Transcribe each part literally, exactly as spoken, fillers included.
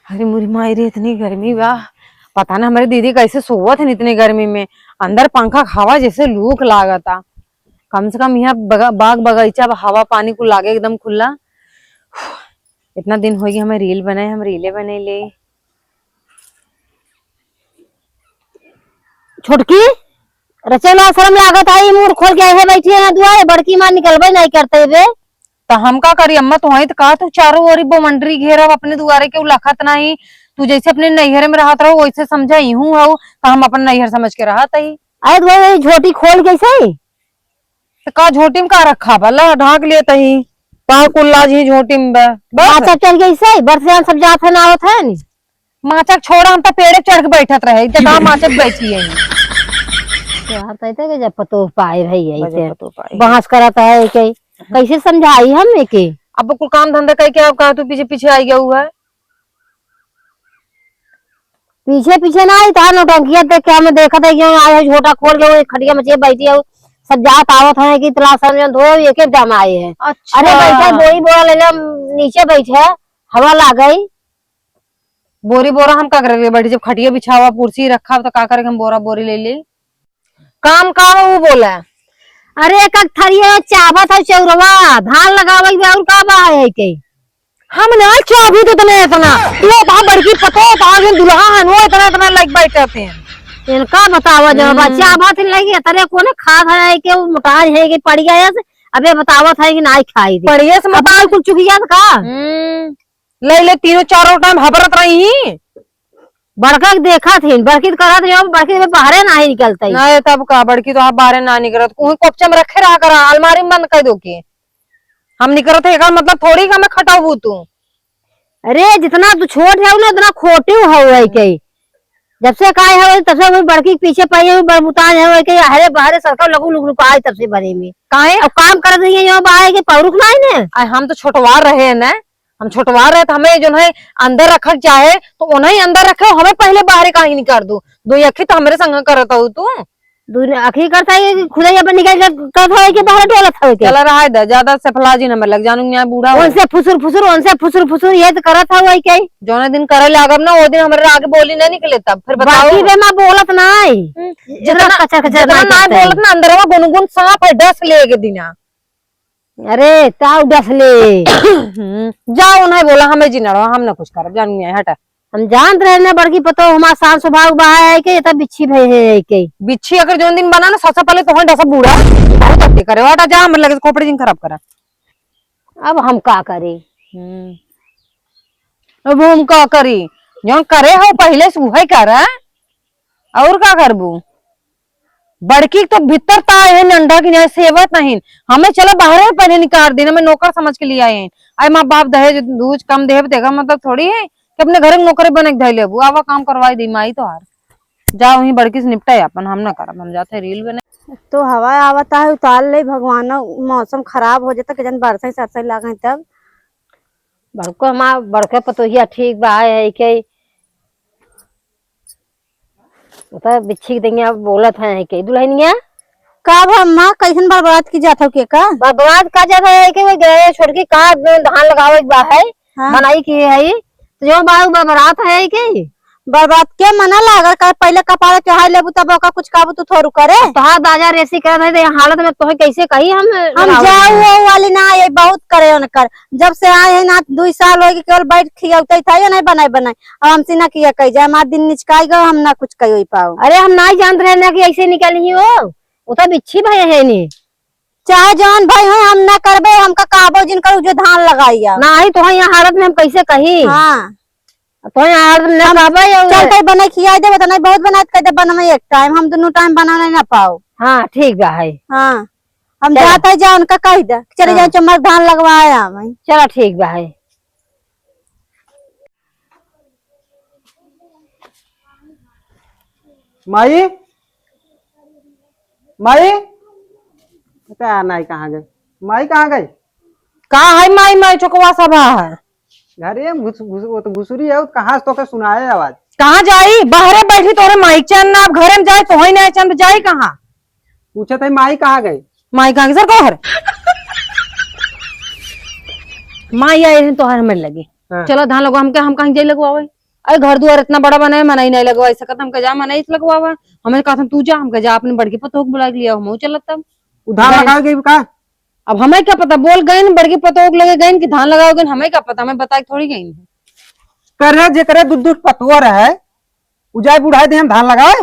अरे मोरी माई रे, इतनी गर्मी बा। पता ना हमरे दीदी कैसे सोवत हन इतनी गर्मी में। अंदर पंखा के हवा जैसे लूक लागता। कम से कम यहाँ बगा-, बाग बगीचा बा, हवा पानी कुल लागे एकदम खुला। इतना दिन होइ गया हमें रील बनाए, हम रीले बने ले। छोटकी, रचना शर्म लागत है, ई मुंह खोल के ऐसे बैठी है ना दुआरे, बड़की माँ निकलबे नहीं करते बे। त हम का करी अम्मा, तोहई त कहा तू चारों ओरी बौंडरी घेरब अपने दुआरे के, उ लखत नाही। तू जैसे अपने नैहरे में रहत रहो वैसे समझा इहू हऊ, त हम अपन नैहर समझ के रहत हई। अरे तो वही झोटी खोल कैसे? त का झोटी में का रखा बा, ला ढाक लिए तही, पा कुल लाज ही झोटी में बा। बस। माचा चढ़ गई से, बरसियान सब जात है ना आवत है नी। माचा के छोड़ा, हम त पेड़े चढ़ के बैठत रहे, त का माचा पे बैठी है। तोहार तो ऐसे के जब पतोह पाए भई है बजब से। पतोह पाए। बहस करत है के, कैसे समझाई हम एके? अब कुल काम धंधा कई के अब कहा तू पीछे पीछे आई गऊ है। पीछे पीछे ना आई, तोहार नौटंकिया देख के हमें देखत है कि आए हो झोटा खोल के वो खटिया में बैठी है, सब जात आवत है कि तलाश में धोए एक एक दम आए हैं। अच्छा। अरे बैठे बोरी बोरा ले ले, हम नीचे बैठे, हवा लाग गई। बोरी बोरा हम का करे बैठी, जब खटिया बिछावा कुर्सी रखा तो का करे हम बोरा बोरी ले ले। काम का हो वो बोला? अरे एक एक थरिया चाबत है चौरवा, धान लगावे के बा और का बा है के? हम ना चाबी तो इतना इतना, ये बा बड़की पतो बा जो दुल्हा हन वो इतना इतना लाइक बैठे थे। इनका बतावा जब हम्म। बच्चा बात नहीं लगी तरे कोने खा है के वो मोटा है के पड़ गया है। अबे बतावत है कि ना खाई दे। पड़िए से अब मोटा कुल चुगिया का? हम्म। ले ले तीनों चारों टाइम हबरत रही ही। बड़का के देखत ही, बड़की तो करत रही, बड़की तो बाहरे ना ही निकलता ही। ना ये तब का, बड़की तो आप बाहरे ना निकलत, कोई कोपचा में रखे रहा करा, अलमारी में बंद कर दो के। हम निकलत है, एकर मतलब थोड़ी कि हमें खटाऊ तू। अरे जितना तू छोट है ना उतना खोटी हो है के। जब से काय है तब से वही बड़की के पीछे पड़ी है, बड़बुतान है के, अरे बाहरे सरकार लगू लुक लुकाए तब से बने में। काहे? अब काम करत रही है, यहाँ बाहर के पौरुख ना है ना। आ, हम तो छोटवार रहे हैं ना, हम छोटवार रहे तो हमें जो है अंदर रखक चाहे तो उन्हें अंदर रखे, हमें पहले बाहर काहे निकाल दू? दो अखी तो हमरे संग करत हो तू। दो अखी करता है कि खुदा ही अपन निकाल के करत हो कि बाहर डोलत हो के? चला रहा है दा, ज्यादा सफला जी न लग जानू यहाँ बूढ़ा हो। उनसे फुसुर फुसुर, उनसे फुसुर फुसुर ये तो करत हो के। जौने दिन करे लागब ना वो दिन हमारे आगे बोली ना निकले तब फिर बताओ। बाकी बे माँ बोलत ना है। हम्म, जितना जितना कचर कचर जितना ना ना करते हैं। बोलत ना अंदरवा गुनगुन सांप है डस ले के दिना। अरे, ताऊ डसले। हम्म, जाओ, उन्हें बोला, हमें जी ना रहो, हम ना कुछ करब, जान गए, हटा। हम जानत रहे ना, बड़की पतो हमार शान स्वभाव बा है के, ये तो बिच्छी भई है के। बिच्छी अगर जौन दिन बना ना, सबसे पहले तोहन डसा बूढ़ा, बहुत अति करे, हटा, जा, हमरे लगे से खोपड़ी जिन खराब करा। अब हम का करी? हम्म, अब हम का करी? जौन करे हो पहले से उहे करा, और का करबू? बड़की तो भीतर ता है नंढा की नहीं सेवत नहीं। हमें चला बाहरे पहले निकाल देना, हमें नौकर समझ के लिए आए हैं। आए माँ बाप दहेज दूज कम देहब देगा मतलब थोड़ी है कि अपने घर में नौकरी बने के धै लेबू। आवा काम करवाई दी माई तोहार। जा वहीं बड़की से निपटाए अपन, हम ना करब, हम जाते रील बने। तो हवा आवत है उतार ले भगवान, मौसम खराब हो जाता कि जन बरसे सरसे लागे तब। बड़को हमार बड़के पतोहिया ठीक बा है के। उ त बिच्छी के दहिया बोलत है के दुल्हनिया। का भा माँ, कैसन बड़बड़ात की जात हो के का? बड़बड़ात का जात है के, वो गए छोटकी का धान लगावे के बा है, हाँ। बनाई की है, तो जो बा उ बड़बड़ात है के। बड़बड़ात के मना लागल, का पहले कपारे चढ़ाई लेबू तब ओका कुछ काबू तू थोड़ू करे। तोहार दाजा रेसी करत है, तो ये हालत में तोहे कैसे कही हम हम लगावे जाऊ के? वो वाली ना, ये बहुत करे उनकर। जब से आए हैं ना, दुई साल हो गए, केवल बैठ खियौते था, ये नहीं बनाए बनाए। अब हमसे ना किया कही जाए, हमार दिन निचकाई गयो, हम ना कुछ कही पाओ। अरे, हम ना जानत रहे ना कि ऐसे निकली हो, वो तो बिच्छी भई है नी। चाहे जौन भई हो, हम ना करबे, हमका कहबो जिन करू जो धान लगाई आ। ना ही तो यहाँ हालत में हम कैसे कही? हाँ। तो यहाँ हालत में ना हम कहबे, ये चलते बने खिया देबे, तो नहीं बहुत बनात कह दे बनवे एक टाइम, हम दोनों टाइम बनावे ना पाओ। हाँ, ठीक बा है। हाँ, हम चलो। जाते जा उनका कह दे, चले हाँ। जाए चम्मच धान लगवाए आवे। चलो, ठीक बा है। माई, माई, पता नहीं कहाँ गई। माई कहाँ गई? का है माई, माई चोकवा सभा है? घरे में घुस-, घुस-, वो तो घुसुरी है, कहाँ से तोके सुनाए आवाज? कहाँ जाई? बाहरे बैठी तोरे माई के चैन ना, अब घरे में जाए तो ही नहीं चैन, जाई कहाँ? पूछत है माई कहाँ गई? माई कहाँ गई? सर को हर। माई आई है तोहर हमरे लगे। हाँ। चलो धान लगवा, हमके, हम कहीं जाई लगवावे? अरे घर दुआर इतना बड़ा बना है, मनई नहीं लगवाई सकत, हमके जा मनई लगवावा। हमें कहत तू जा, हमके जा अपने बड़की पतोह के बुला के लिया, हमहू चलत तब। उ धान गए। लगावे गई का? अब हमें क्या पता, बोल गए न बड़की पतोह के लगे गए न कि धान लगावे गए न, हमें क्या पता, हमें बताए थोड़ी गई न। करे जेकरे दू दू पतोह रहे, उ जाए बुढ़ाए दे हम धान लगाए,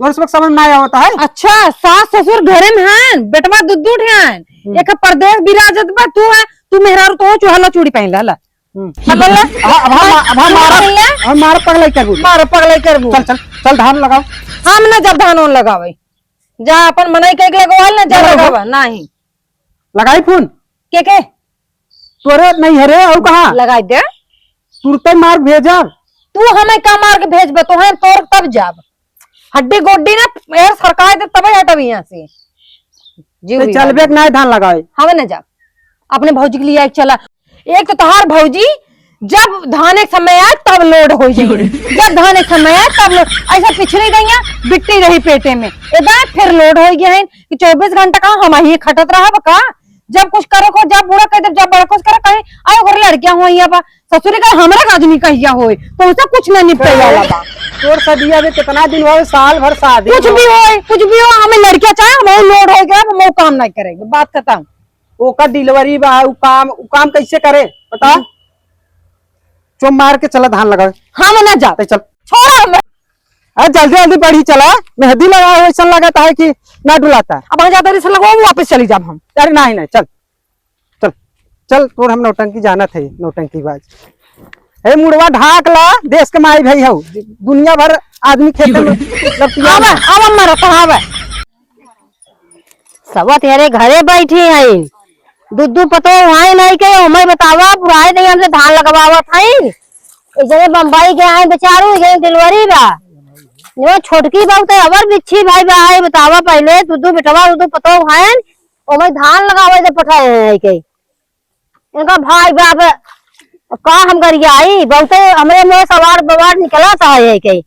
तोर सब समझ में ना आवत है। अच्छा, सास ससुर घरे में हैं, बेटवा दू दू ठे हैं, हम्म। एक परदेश बिराजत बा, तू है, तू मेहरारू तो चुहला चूड़ी पहन ला, ला। हम्म। अब बोल ले। अब, अब हम, अब हम बोल मारब, ले। अब हम मारब पगलाई करबू। मारब पगलाई करबू। चल, चल, चल धान लगाओ। हम ना जब धान उन लगावे। जा अपन मनई के एक लगवाल ना, जा जा लगाओ। लगावा, नाही। लगाई फोन? के के? तोरे नहीं है रे, और कहाँ? लगाई दे। तुरते मार भेजब। तू हमें का मार के भेजबे? तो हम तोर तब जाब। हड्डी गोड्डी ना, यार, सरकाए दे तबे हटब यहाँ से। जी ते हुई चलबे बात। के नाय धान लगावे। हमें ना जाब। अपने भौजी के लिए आके चला। एक तो तोहार भौजी जब धाने के समय आए तब लोड हो जाए, जब धाने के समय आए तब लोड। ऐसा पिछली गैया बिट्टी रही पेटे में, एदा फिर लोड हो गया है कि चउबीस घंटा का हम ही खटत रहब का? जब कुछ करे को, जब बूढ़ा कह देब, जब बड़ा कुछ करे कहीं, आए ओकर लड़कियां हो यहाँ बा, ससुरी का हमरा का आदमी कहिया होए, तो उनसे कुछ ना निपटे वाला बा। तोर सदिया में कितना दिन होए, साल भर शादी कुछ हो। भी होए, कुछ भी हो, हमें लड़कियां चाहे, हम लोड हो गया, हम वो काम नहीं करेंगे, बात खत्म। ओकर डिलीवरी बा, उ काम, उ काम कैसे करे, बता? हम्म। चुप मार के चला धान लगावे। हम ना जाब। ते चल। छोड़ा हम। अरे जल्दी जल्दी बढ़ी चला, मेहंदी लगा हो, ऐसा लगता है कि ना डुलाता है। अब हम जाते ऐसा लगवा, वापस चली जाब हम। अरे नहीं, नहीं, चल, चल, चल, तोर हम नौटंकी जानत है, नौटंकी बाज। हे मुड़वा ढाक ला, देश के माई भाई हऊ, दुनिया भर आदमी खेते में लपटिया आवे, में। आवे मरत, आवे। सब तेरे घरे बैठी हईन, दू दू पतोह उहाँ नहीं के, ओमे बतावा, बुढ़ाए नहीं हमसे धान लगवावत हईन। एक जने बम्बई गए हैं बेचारू, एक जने डिलीवरी बा। जो छोटकी बहू तो अवर बिच्छी भाई बा, आई बतावा पहले, दू दू बेटवा, दू दू पतोह हईन, ओमे धान लगावे दे पठाए हैं के। इनका भाई बाप का हम गरियाई, बहुते हमरे मुँह सवार बवार निकलत है के।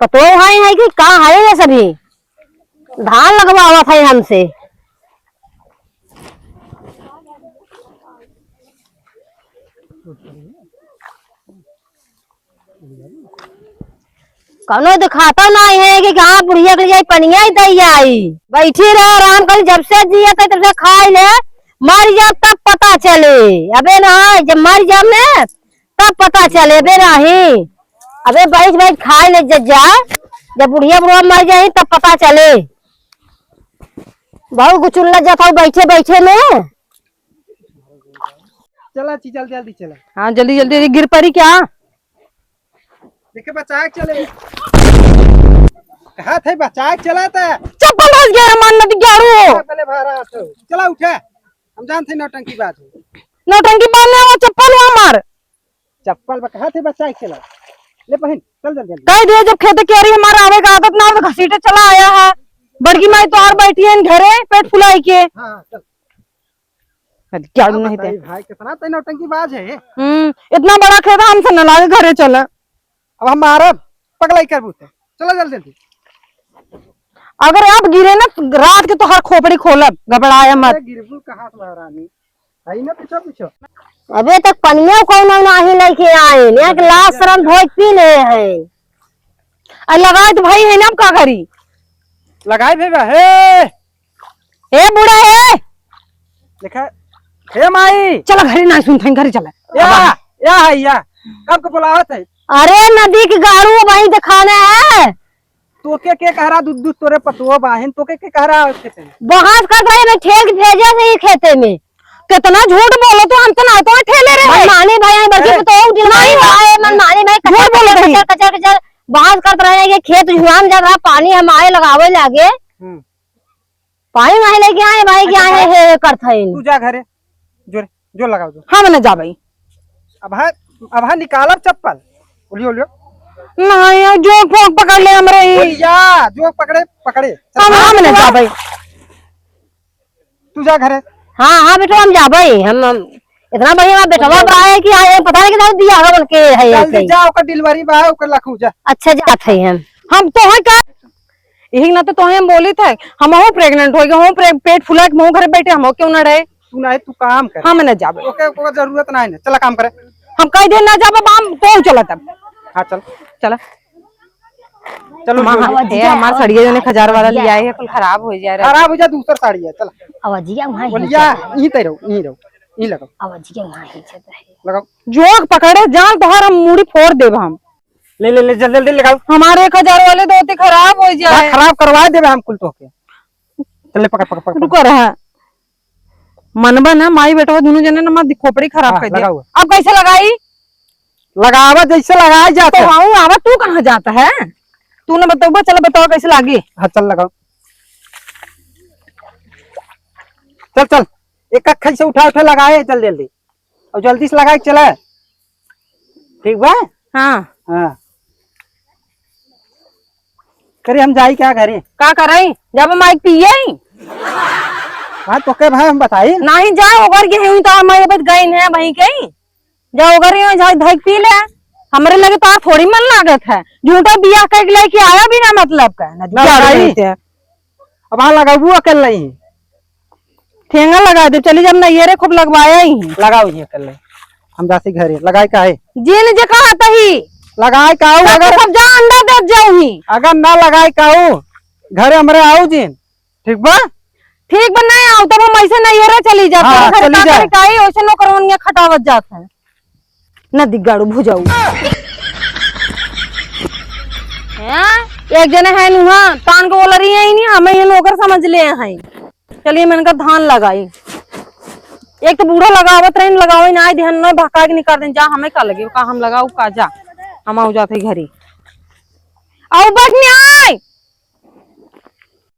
पतोह है, है कि का है ये सभी? धान लगवावत है हमसे। कौनो दिखाता नहीं है कि कहाँ बुढ़िया के लिए पनिया ही दई आई। बैठी रहे आराम कर, जब से जिया तब से खाई ले, मर जा तब पता चले। अबे ना, जब मर जाब ने तब पता चले, अबे नाही। अबे बैठ बैठ खाए ले जज्जा, जब बुढ़िया बुढ़वा मर जाई तब पता चले। बहुत गुचुल्ला जात हऊ बैठे बैठे में। चला ची, जल्दी जल्दी चला। हाँ, जल्दी जल्दी, गिर पड़ी क्या? देखे बचाए के चले। कहा थे बचाए के चला था। चप्पल धस गया हमार नदी गाड़ू। पहले बाहर आ तो। चला उठा। हम जानते हैं नौटंकी बाज है। नौटंकी बाज नहीं, वो चप्पल हुआ हमार। चप्पल बा, कहा थे बचाए के चला। ले पहिन, चल जल्दी जल्दी। कह दिया जब खेत के आरी हमारा आवे का आदत ना हो तो घसीटे चला आया है। बड़की माई तो और बैठी है घरे पेट फुलाई के। हाँ, हाँ, चल। अरे, क्या अब नहीं थे। बताई भाई, कितना तै नौटंकी बाज है। हम्म, इतना बड़ा खेत हमसे न लागे, घरे चला। अब हम मारब, पगलाई करबू ते। चला जल्दी जल्दी। अगर अब गिरे ना, रात के तोहार खोपड़ी खोलब, घबराया मत। अरे गिरबू कहाँ से महारानी? आई ना पीछे पीछे। अबे तक पनिया कौनो नाही लेके आए, एक लाश शरम भोज पी ले है। आ लगाए तो भाई है ना, हम का करी? लगाए भी बा, हे। ए बूढ़ा, ए। देखा, हे माई। चला घरे, ना सुनत हई, घरे चला। या, या है, या। कब के बुलावत है? अरे नदी के गाड़ू वही दिखाना है। तोके के कह रहा, दूध, दूध तोरे पतुआ बाहिन, तोके के कह रहा है खेते में? बहस करत रहे, मैं ठेल के भेजे से ही खेते में। कितना झूठ बोलो तू, हम तो ना तो ठेले रहे। मनमानी भाई, आई बल्कि ए, तो दिन नहीं भाई बा। आए, मनमानी भाई, झूठ कचर, बोल कचर, रही। कचर, कचर, कचर, बहस करत रहे कि खेत जुआन जात रहा, पानी हम आए लगावे लागे। हम्म। पानी नहीं लेके आए भाई, अच्छा, क्या है, भाई, हे, हे, करत है। तू जा घरे, जो रे, जो लगाओ, जो। हम न जाबई। अब हाँ, अब हाँ, निकालब चप्पल। उलियो, उलियो। नहीं, यार, जोंक फोंक पकड़ ले हमरे ही। उलिया, जोंक पकड़े, पकड़े। चल, हम, हाँ, हम न जाबई। तू जा घरे। हाँ, हाँ, बेटवा, हम जाबई। हम, हम, इतना बढ़िया हमारा बेटवा बा है कि आए, पता नहीं कितना बियाह बन के है जल्दी ऐसे। जा, ओकर डिलीवरी बा है, ओकर लखू जा। अच्छा, जात है हम। हम तो है का? यही ना तो तोहे हम बोली थे, हमहू प्रेग्नेंट हो गए, हमहू प्रे-, पेट फुला के हमहू घरे बैठे, हमहू क्यों ना रहे? तू नहीं, तू काम कर। हम ना जाबे। ओके, ओके जरूरत नहीं है, चला काम करे। हम कह दे ना जाब, अब हम तो चलत अब। हाँ, चल। चला। चलो, माँ, जो। ए, हमार सड़िया जौन एक हजार वाला लियाए है, कुल खराब होइ जाए रहा। खराब होइ जाए, दूसर साड़ी है, चला। अवजिया वहाँ बोलिया, इज्जत है। यहीं ते रहो, यहीं रहो, यहीं लगाओ। अवजिया वहाँ इज्जत है। लगाओ। जोक पकड़े जान तोहार हम मूड़ी फोड़ देब हम। ले, ले, ले, जल्दी, जल्दी लगाओ। हमारे एक हजार वाले धोती खराब होइ जाए। हाँ, खराब करवा देबे हम कुल तोहके। चल ले, पकड़, पकड़, पकड़, पकड़। रुको रहा। मनबा ना, माई बेटवा दुनो जने ना, माँ खोपड़ी खराब हाँ, कर दिया। लगाओ। अब कैसे लगाई? लगावा जैसे लगाए जात तो है। आऊं, आवा, तू कहाँ जात है? तू ना बतौबा, चलो बताओ कैसे लागी। हाँ, चल लगाओ। चल, चल, एक अक्खन से उठा, उठा लगाए, चल जल्दी। और जल्दी से लगाए के चला। ठीक बा? हाँ। हाँ। करे हम जाई क्या घरे? का करई? जब हम आइके पियई? हाँ, तोके भाई हम बताई। नहीं जा, ओकर के हूँ तो हम ये बात गई है वहीं के। जा ओकर यहाँ जाई धइक पी ले। हमरे लगे तो थोड़ी मन लागत है। झूठा बियाह कइके लेके आया बिना मतलब का। ना ना दिया भाई। रहते हैं। अब हाँ लगाबू अकेले ही। ठेंगा लगा दे, चली जब नैहरे खूब लगवाया ही। लगाओ ही कर ले, हम जाते घरे। लगाए का है? जिन जे कहत ही। लगाए का हो, तब अगर सब जा अंडा दे जाऊ ही। अगर ना लगाए का हो, घरे हमरे आओ जिन, ठीक बा? ठीक बा, नहीं आओ तब हम ऐसे नैहरे चली जाते हाँ, हैं, घर चली का जाए। करे काई, वैसे नौकरवनिया खटावत जात है। न दिगाड़ू भुजाऊ। हैं? एक जने है नुहा, तान के बोल रही है ही नहीं, हमें ये नौकर समझ ले हैं। चलिए, मैंने कहा धान लगाई। एक तो बूढ़ा लगावत रहे, लगावे ना, ध्यान न भका के निकाल दें, जा हमें का लगे, का हम लगाऊ, का जा, हम आऊ जाते घरी। आओ बैठ नहीं आए।